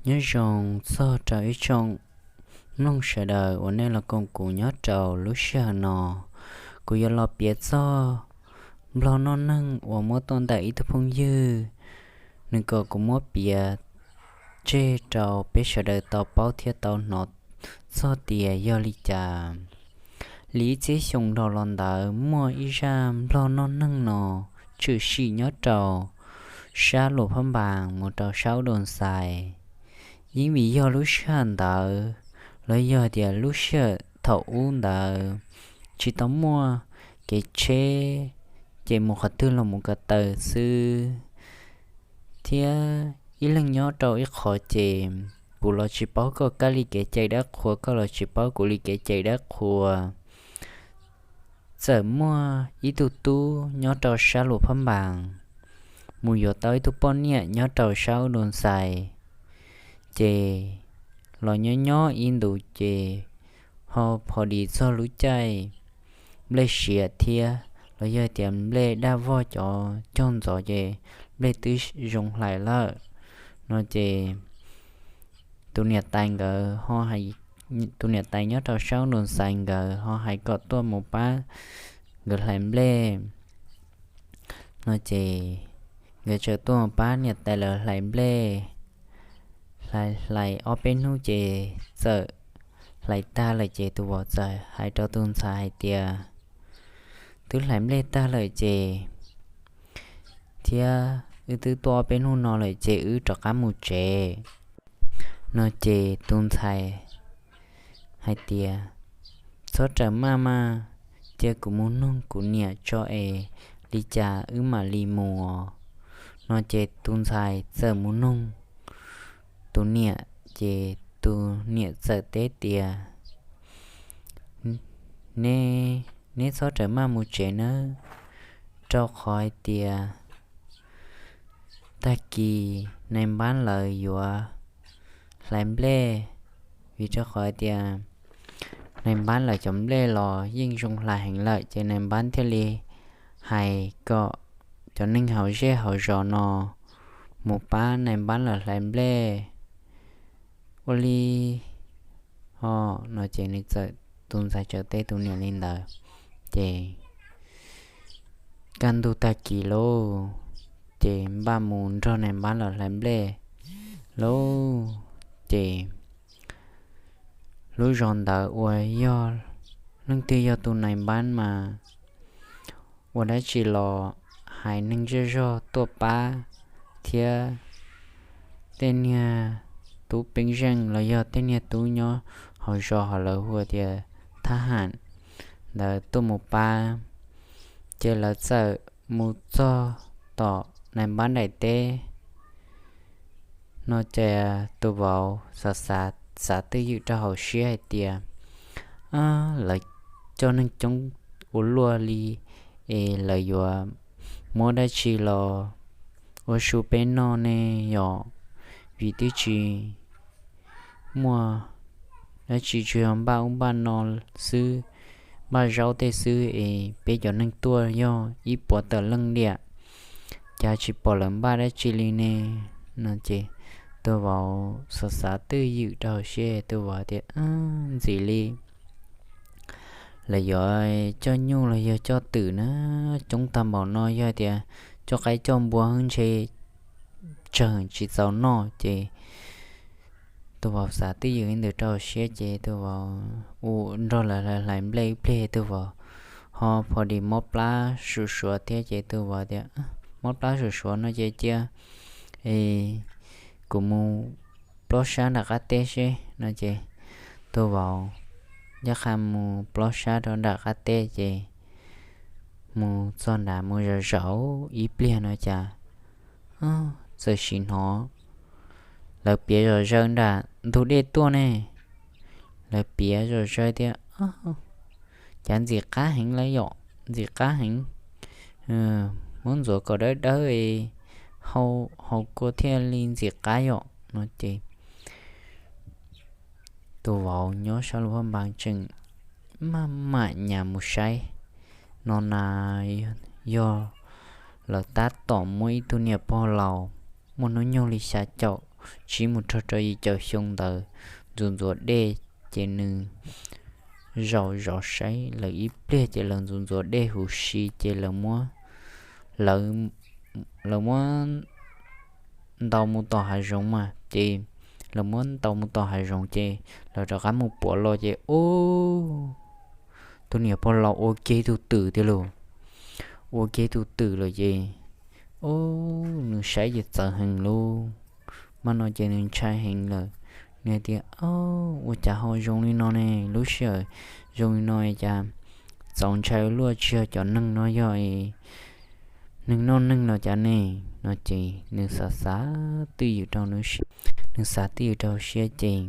Nyob zoo txog rau ib tsoom mloog sawv daws uas nej los koom kuv nyob rau lub sij hawm no. Kuv yuav los piav txog nplog noj neeg uas muab tuaj ntawm ib tug phooj ywg, nws kom kuv muab piav tseg rau peb sawv daws tau paub thiab tau hnov txog tias yog li cas. Li ib txhiab xyoo dhau los ntawd muaj ib zaj nplog noj neeg no tshwm sim nyob rau sab Luam Phab Npas mus rau sab Ub Doo Xais. Yeej vim yog lub sij hawm ntawd los yog tias lub sij hawm thaum ub ntawd tsis tau muaj kev tsheb, ces mus qhov twg los mus ko taw xwb. Thiab ib leeg nyob rau ib qho ces kuv los tsis paub koj kab li kev cai dab qhua, koj los tsis paub kuv li kev cai dab qhua. Txawm muaj ib tug tub nyob rau sab Luam Phab Npas mus yuav tau ib tug poj niam nyob rau sab Ub Doo Xais, ces los nyob nyob ib ntus ces ho pho dis txog lub caij nplej siav thiab los yog tias nplej daj vog cov cog ntxov ces nplej twb zoo hlais lawm no ces tus niam tais nkawd ho hais, tus niam tais nyob rau sab Ub Doo Xais nkawd ho hais kom tuaj mus pab nkawd hlais nplej no ces nkawd txawm tuaj mus pab niam tais lawv hlais nplej. Hlais hlais ob peb hnub ces txawm hlais tag lawm ces tus vauv txawm hais rau tus ntxhais hais tias, twb hlais nplej tag lawm ces thiab wb twb tuaj ob peb hnub no lawm ces wb rov qab mus tsev no ces tus ntxhais hais tias, txhob rawm maj mas, cia kuv mus noog kuv niam tso es li cas wb mam li mus no ces tus ntxhais txawm mus noog tus niam ces tus niam txawm teb tias, neb, neb txhob rawm maj mus tsev nawb, rau qhov hais tias tag kis nais npab lawv yuav hlais nplej, vim rau qhov hais tias nais npab lawv cov nplej los yeej zoo hlais heev lawm ces nais npab thiaj li hais kom cov neeg hauv zej hauv zos no mus pab nais npab lawv hlais nplej ua li ho no ces nws txawm, tus ntxhais txawm teb tus niam li ntawd ces kaj ntug tag kis lauj, ces npaj mus nrog nais npab lawv hlais nplej lauj. Ces lub zos ntawd uas yog leej twg yog tus nais npab mas ua dab tsi los hais neeg zej zog tuaj pab thiab tej niag tub peeb zeej los yog tej niag tub nyob hauv zos hauv lawv hu tias thab ham ntawd tuaj mus pab. Ces lawv txawm mus txog tom nais npab daim teb no ces tus vauv xav xav xav twj ywm rau hauv siab hais tias, lawv coj neeg coob ua luaj li es lawv yuav muab dab tsi los ua su peb noj ne yom, vim twb tsis muaj dab tsi, tsuas yog npaj ub npaj no xwb, npaj zaub tej xwb es peb cov neeg tuaj yog ib puas tawm leej liam, cas tsis pom lawv npaj dab tsi li ne no ces tus vauv xav xav twj ywm rau hauv siab tus vauv tias, ntxim li lawv yuav coj nyuj los yog coj twm na, coob tag npaum no yog tias coj qaib coj npua ntshe tsawg tsis txaus noj ces tus vauv xav twj ywm li ntawd rau hauv siab ces tus vauv ua nrog lawv hlais nplej ib pliag tus vauv ho pho dis mob plab suav suav thiab ces tus vauv tias, mob plab suav suav no ces cia kuv mus plob sab nram qab teb seb no ces tus vauv ncaj qha mus plob sab rau nram qab teb ces mus txog nrad mus zaum zaum ib pliag no cas txawm sim hnov lawv piav zom zaws nram ntug dej tuaj ne. Lawv piav zom zaws tias, cas ntxim qab heev lawm yom, ntxim qab heev, muab ntxuav kom dawb dawb, hau kua thiaj li ntxim qab yom no ces tus vauv nyob sab Luam Phab Npas tseem maj mam nyas mus saib no na, yog lawv tab tom muaj ib tug niam pog laus muaj hnub nyoog li xya caum tsib mus rau rau yim caum xyoo ntawd ntxuav ntxuav dej, ces nws zaum zov saib lawv ib pliag ces lawv ntxuav ntxuav dej huv si ces lawv muab, lawv, lawv muab ntaus mus tom hav zoov mas ces lawv muab ntaus mus tom hav zoov ces lawv rov qab mus pom los ces ub, tus niam pog laus ua kiag tus twm tiag lauj. Ua kiag tus twm lawm ces ub, nws saib ces txawv heev lauj. Mas no ces nws ntshai heev lawm. Nws hais tias, Ub, ua cas ho zoo li no ne? Lub sij hawm zoo li no cas txaus ntshai luaj, tsis yog cov neeg no yog neeg noj neeg los cas ne? No ces nws xav xav twj ywm rau nws, nws xav twj ywm rau siab ces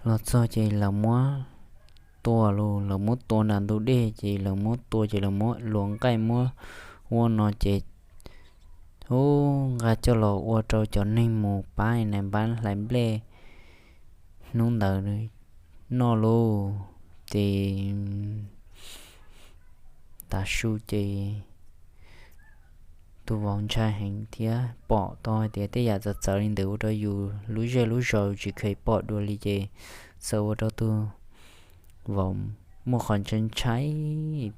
los txog ces lawv muab tua lauj, lawv muab tua nram ntug dej ces lawv muab tua ces lawv muab luas nqaij muab ua no ces ub, nqa coj los ua rau cov neeg mus pab nais npab hlais nplej hnub ntawd noj lauj. Ces tav su ces tus vauv ntshai heev thiab pom tau hais tias tej yam txawv txawv li ntawd ua rau yus lub zej lub zos tsis kheev pom dua li ces txawm ua rau tus vauv muaj qhov ntshai ntshai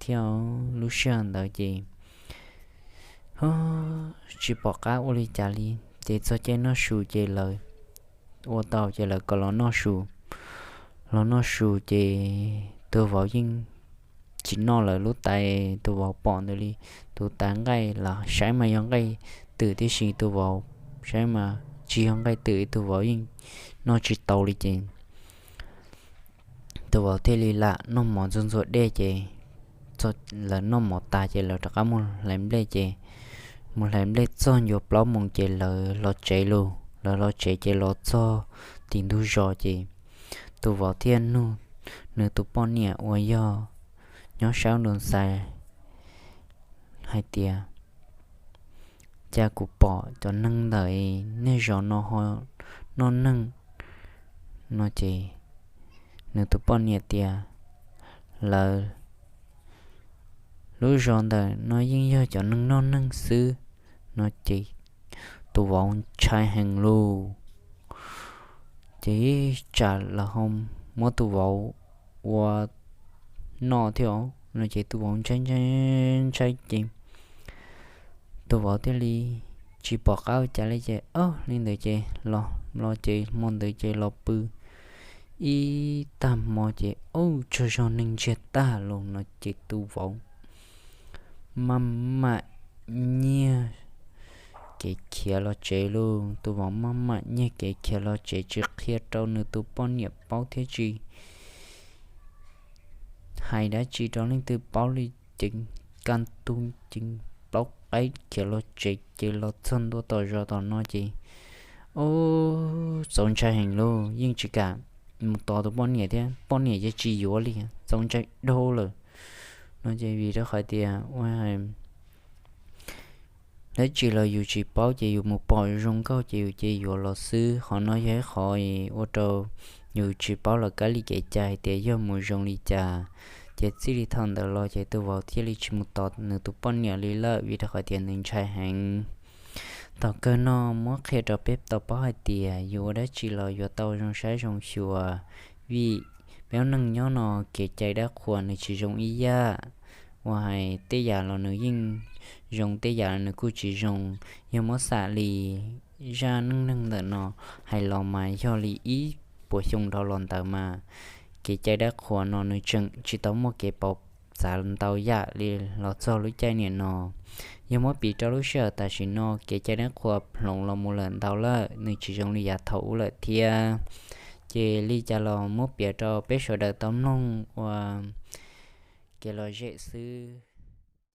thiab. Lub sij hawm ntawd ces tsis pom qab ua li cas li ces txog caij noj su ces lawv ua tau ces lawv kom los noj su. Los noj su ces tus vauv yeej tsis noj lawv lub tais, tus vauv pom ntawd li, tus tais nqaij los saib mas yog nqaij twm tib si, tus vauv saib mas tsis yog nqaij twm, tus vauv yeej noj tsis tau li ces tus vauv thiaj li lam noj mov ntxuag ntxuag dej ces lawv noj mov tas ces lawv rov qab mus hlais nplej ces mus hlais nplej txog ncua plaub moos ces lawv los tsev lauj. Lawv los tsev ces los txog tim ntug zos ces tus vauv thiaj nug nws tus poj niam uas yog nyob sab nraud xais hais tias, Cas kuv pom cov neeg ntawm nej zos no ho noj neeg? No ces nws tus poj niam tias, Lawv lub zos ntawm no yeej yog cov neeg noj neeg xwb. No ces tus vauv ntshai heev lauj. Ces tsam lawv ho muab tus vauv ua noj thiab no ces tus vauv ntshai ntshai ces tus vauv thiaj li tsis pom qab ua cas li ces, o, li ntawd ces los, los ces hmo ntawd ces los pw ib tag hmo ces, o, tsaug zog neeg ntsiag tag los no ces tus vauv maj mam nyiag kev khiav los tsev lauj. Tus vauv maj mam nyiag kev khiav los tsev tsis qhia rau nws tus poj niam paub thiab tsis hais dab tsi rau leej twg paub li ces kaj ntug ces plaub qaib khiav los tsev ces los txog ntua tom zos tom no ces, o, txaus ntshai heev lauj, yeej tsis kam mus tos tus poj niam thiab, poj niam yeej tsis yuav li, txaus ntshai dhau lawm. No ces vim rau qhov tias ua dab tsi los yus tsis paub ces yus mus pom zoo nkauj ces yus cia yuav los xwb. Qhov no yog ib qhov ua rau yus tsis paub los kab li kev cai hais tias yog mus zoo li cas. Ces txij li thaum ntawd los ces tus vauv thiaj li tsis mus tos nws tus poj niam li lawm vim rau qhov tias nws ntshai heev. Thaum kawg no muab qhia rau peb tau paub hais tias yus ua dab tsi los yuav tau zoo saib zoo xyuas, vim peb ua neej nyob no kev cai dab qhuas nws tsis zoo ib yam. Ua hais tej yam los nws yeej zoo, tej yam los nws kuj tsis zoo. Yog muab xam li zaj neej neeg ntawm no hais los mas yog li ib puas xyoo dhau los ntawd mas kev cai dab qhuas no nws tseem tsis tau muaj kev pauv txav ntau yam li los txog lub caij niam no. Yog muab piv rau lub sij hawm tam sim no kev cai dab qhuas hloov los mus lawm ntau lawm, nws tsis zoo li yav thaum ub lawm thiab. Ces li cas los muab piav rau peb sawv daws tau mloog ua kev lom zem xwb.